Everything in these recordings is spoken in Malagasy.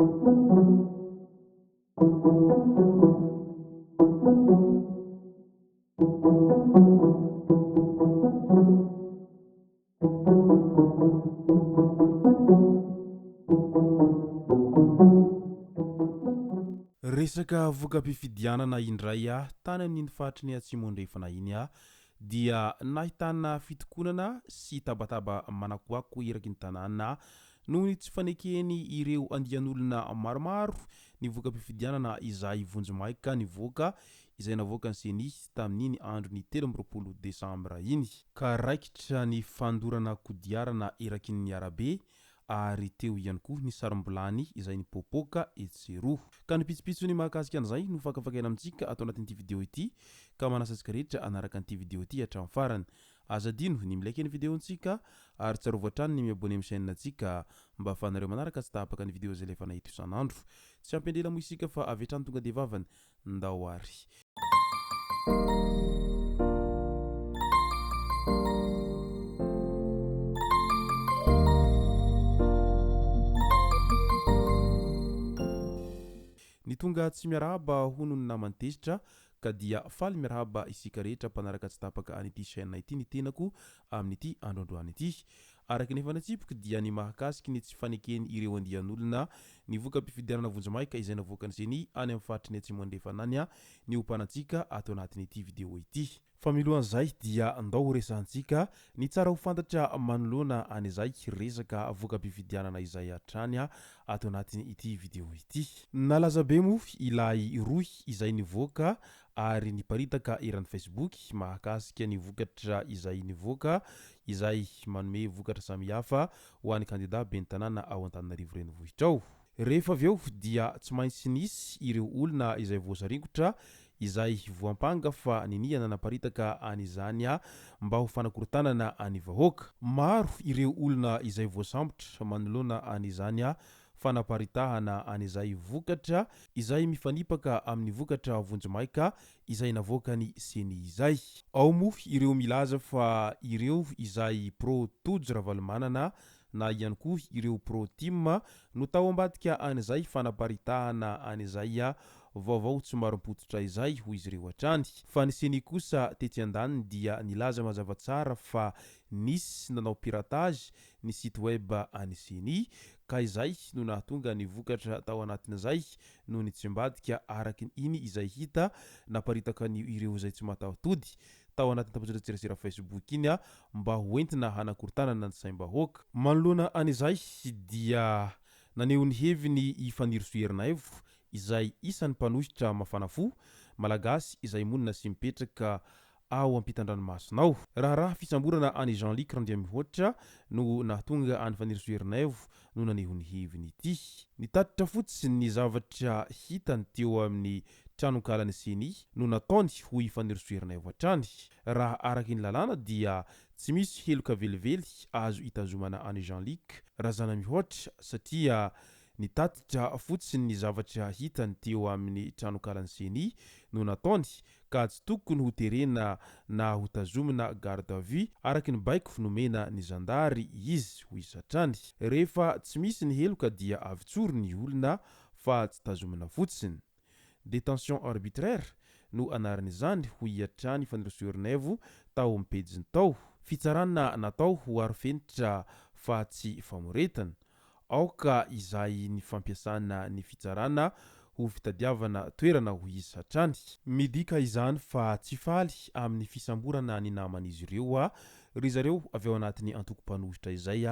Resaka voka-pifidianana indray tany amin'iny faritry ny Atsimo Andrefana iny dia nahitana fitokonana sy tabataba manakoako eraky ny tanàna noho ny tsy fanekeny ireo andian'olona maromaro ny voka-pifidianana izay vonjimaika nivoaka izay navoakan'ny Ceni tamin'iny andron'ny 23 desambra iny. Ka raikitra ny fandorana kodiarana eraky ny arabe ary teo ihany koa ny sarom-bilany izay nipoapoaka etsy sy eroa. Ka ny pitsopitsony mahakasika an'izay no fakafakaina amintsika ato anatin'ity video ity ka manasa antsika rehetra hanaraka an'ity video ity hatramin'ny farany. Aza adino ny mi-like ny video-ntsika ary tsarovy hatrany ny mi-abonner amin'ny chaîne-ntsika mba ahafahanareo manaraka tsy tapaka ny video izay alefanay eto isan'andro. Tsy ampy andrela moa isika fa avy hatrany tonga dia vavany. Ndao ary. Ny tonga tsy miarahaba hono ny namany tezitra ka dia faly miarahaba isika rehetra mpanaraka tsy tapaka an'ity chaîne ity ny tenako amin'ity andro androany ity. Araka ny efa natsipiko dia ny mahakasiky ny tsy faneken ireo andian'olona ny voka-pifidianana vonjimaika izay navoakan'ny Ceni any amin'ny faritry ny Atsimo Andrefana any ny ho mpanantsika ato anatin'ity video ity. Fa milohan'izay dia ndao ho resahantsika ny tsara ho fantatra manoloana an'izay resaka voka-pifidianana izay hatrany ato anatin'ity video ity. Nalaza be moa ilay rohy izay nivoaka ary niparitaka eran'ny Facebook mahakasika ny vokatra izay nivoaka izay manome vokatra samihafa ho an'ny kandida ben'ny tanàna ao Antananarivo Renivohitra ao. Rehefa avy eo dia tsy maintsy nisy ireo olona izay voasaringotra izay voampanga fa ninia nanaparitaka an'izany mba ho fanakorontanana ny vahoaka. Maro ireo olona izay voasambotra manoloana an'izany fanaparitahana an'izay vokatra izay mifanipaka amin'ny vokatra vonjimaika izay navoakan'ny Ceni izay. Ao moa ireo milaza fa ireo izay pro Tojo Ravalomanana na ihany koa ireo pro Tim no tao ambadika an'izay fanaparitahana an'izay vaovao tsy marim-pototra izay, hoy izy ireo hatrany. Fa ny Ceni kosa tetsy andaniny dia nilaza mazava tsara fa nisy nanao piratage ny site web an'ny Ceni ka izay no nahatonga ny vokatra tao anatin'izay no nitsimbadika araka iny izay hita naparitaka ny ireo izay tsy mataho-tody tao anatin'ny tambajotran-tserasera Facebook iny mba ho entina hanakorontanana ny saim-bahoaka. Manoloana an'izay dia naneho ny heviny i Fanirisoa Ernaivo izay isan'ny mpanohitra mafana fo Malagasy izay monina sy mipetraka ao ampitan-dranomasina ao. Raharaha fisamborana an'i Jean Luc Randriamihoatra no nahatonga an'i Fanirisoa Ernaivo no naneho ny heviny ity. Nitatitra fotsiny ny zavatra hitany teo amin'ny tranonkalan'ny Ceni no nataony hoy i Fanirisoa Ernaivo hatrany. Raha araka ny lalàna dia tsy misy heloka velively azo itazomana an'i Jean Luc Razanamihoatra satria nitatitra fotsiny ny zavatra hitany teo amin'ny tranonkalan'ny Ceni no nataony ka tsy tokony ho terena na ho tazomina garde à vue araka ny baiko nomena ny zandary izy, hoy izy hatrany. Rehefa tsy misy ny heloka dia avotsory ny olona fa tsy tazomina fotsiny. Détention arbitraire no anaran'izany, hoy hatrany Fanirisoa Ernaivo tao amin'ny pejiny tao. Fitsarana natao ho arofenitra fa tsy famoretana. Aoka izay ny fampiasana ny fitsarana ho fitadiavana toerana ho izy hatrany. Midika izany fa tsy faly amin'ny fisamborana ny naman'izy ireo ry zareo avy ao anatin'ny antoko mpanohitra izay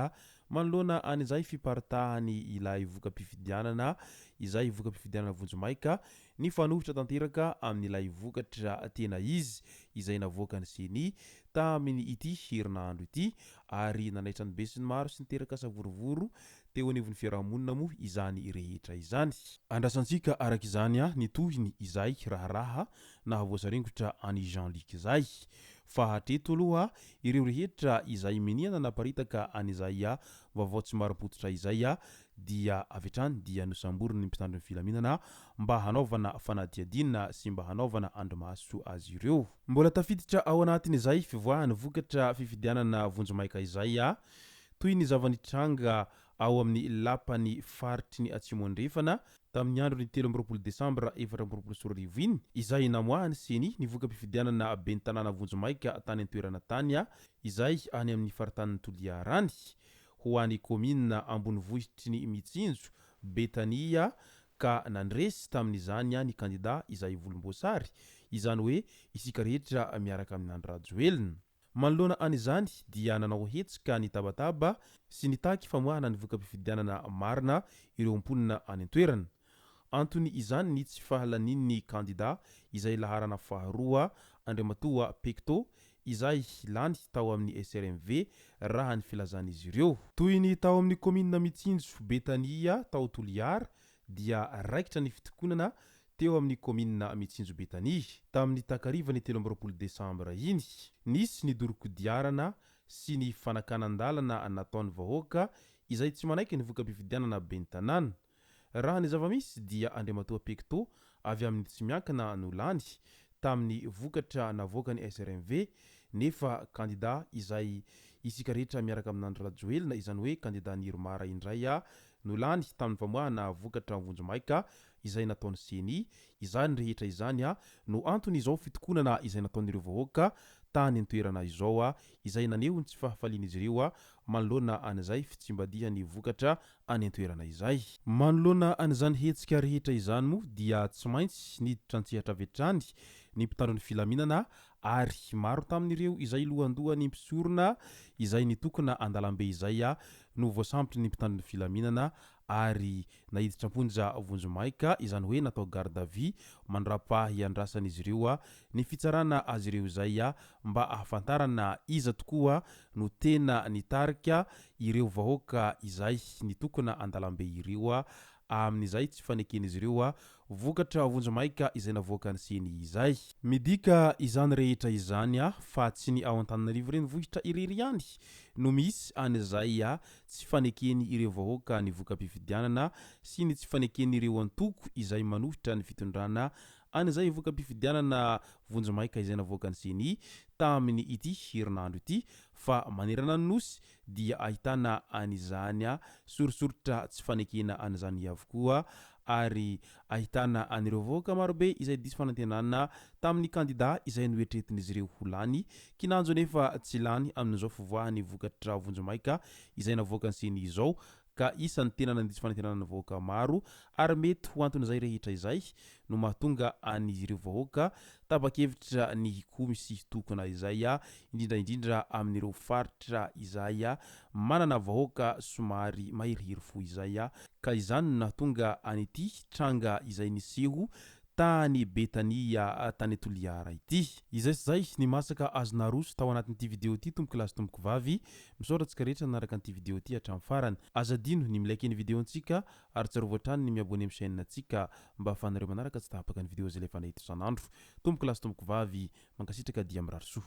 manoloana an'izay fiparitahany ilay voka-pifidianana izay voka-pifidianana vonjimaika nifanohitra tanteraka amin'ilay vokatra tena izy izay navoakan'ny Ceni tamin' ity herinandro ity ary nanaitra ny besinimaro sy niteraka savorovoro teo anivon'ny fiarahamonina moa izany rehetra izany. Andrasantsika araka izany ny tohiny izay raharaha nahavoasaringotra an'i Jean Luc izay. Fa hatreto aloha ireo rehetra izay minia nanaparitaka an'izay vaovao tsy marim-pototra izay dia avy hatrany dia nosamborin'ny mpitandro ny filaminana mba hanaovana fanadihadiana sy mba hanaovana andrimaso azy ireo. Mbola tafiditra ao anatin'izay fivoahan'ny vokatra fifidianana vonjimaika izay, toy ny zava-nitranga ao amin'ny lapan'ny faritry ny Atsimo Andrefana tamin'ny andron'ny 23 desambra 2024 iny, izay namoahan'ny Ceni ny voka-pifidianana ben'ny tanàna vonjimaika tany an-toerana tany izay any amin'ny faritanin'i Toliara any, ho an'ny kaominina ambonivohitry ny Mitsinjo, Betania, ka nandresy tamin'izany ny kandida izay volomboasary, izany hoe isika rehetra miaraka amin'i Andry Rajoelina. Manoloana an'izany dia nanao hetsika nitabataba sy nitaky famoahana ny voka-pifidianana marina ireo mponina any an-toerana. Antony izany ny tsy fahalanian'ny kandida izay laharana faharoa Andriamatoa Pecto izay lany tao amin'ny SRMV raha ny filazan'izy ireo. Toy ny tao amin'ny kaominina Mitsinjo Betania tao Toliara dia raikitra ny fitokonana teo amin'ny kaominina Mitsinjo Betania tamin'ny takarivan'ny 23 desambra iny. Nisy ny doro kodiarana sy ny fanakanan-dalana nataon'ny vahoaka izay tsy manaiky ny voka-pifidianana ben'ny tanàna. Raha ny zava-misy dia Andriamatoa Pecto avy amin'ny tsy miankina no lany tamin'ny vokatra navoakan'ny SRMV nefa kandida izay isika rehetra miaraka amin'Andry Rajoelina izany hoe kandida Nirmar indray no lany tamin'ny famoahana vokatra vonjimaika izay nataon'ny Ceni. Izany rehetra izany no anton'izao fitokonana izay nataon'ireo vahoaka tany an-toerana izao izay naneho ny tsy fahafalian'izy ireo manoloana an'izay fitsimbadihan'ny vokatra any an-toerana izay. Manoloana an'izany hetsika rehetra izany moa dia tsy maintsy niditra an-tsehatra avy hatrany ny mpitandro ny filaminana ary maro tamin'ireo izay lohandohan'ny mpisorona izay nitokona an-dalambe izay no voasambotry ny mpitandro ny filaminana ary naiditra am-ponja vonjimaika, izany hoe natao garde à vue mandrapaha hiandrasan'izy ireo ny fitsarana azy ireo izay mba ahafantarana iza tokoa no tena nitarika ireo vahoaka izay nitokona an-dalambe ireo amin'izay tsy faneken'izy ireo vokatra vonjimaika izay navoakan'ny Ceni izay. Midika izany rehetra izany fa tsy ny ao Antananarivo renivohitra irery ihany no misy an'izay tsy fanekeny ireo vahoaka ny voka-pifidianana sy ny tsy faneken'ireo antoko izay manohitra ny fitondrana an'izay voka-pifidianana vonjimaika izay navoakan'ny Ceni tamin'ny ity herinandro ity fa manerana ny Nosy dia ahitana an'izany sorisoritra tsy fanekena an'izany avokoa ary ahitana an'ireo vahoaka marobe izay diso fanantenana tamin'ny kandida izay noeritreretin'izy ireo ho lany, kinanjo anefa tsy lany amin'izao fivoahan'ny vokatra vonjimaika izay navoakan'ny Ceni izao ka isan'ny tena nandiso fanantenana ny vahoaka maro ary mety ho anton'izay rehetra izay no mahatonga an'ireo vahoaka tapa-kevitra ny hikomy sy hitokona izay, indrindra indrindra amin'ireo faritra izay manana vahoaka somary maherihery fo izay, ka izany no nahatonga an'ity tranga izay niseho tany Betania tany Toliara ity. Izay sy izay ny masaka azo naroso tao anatin'ity video ity tompoko lahy sy tompoko vavy, misaotra antsika rehetra nanaraka an'ity video ity hatramin'ny farany. Aza adino ny mi-like ny video ntsika ary tsarovy hatrany ny mi-abonner amin'ny chaîne ntsika mba ahafahanareo manaraka tsy tapaka ny video izay alefanay eto isan'andro. Tompoko lahy sy tompoko vavy, mankasitraka dia mirary soa.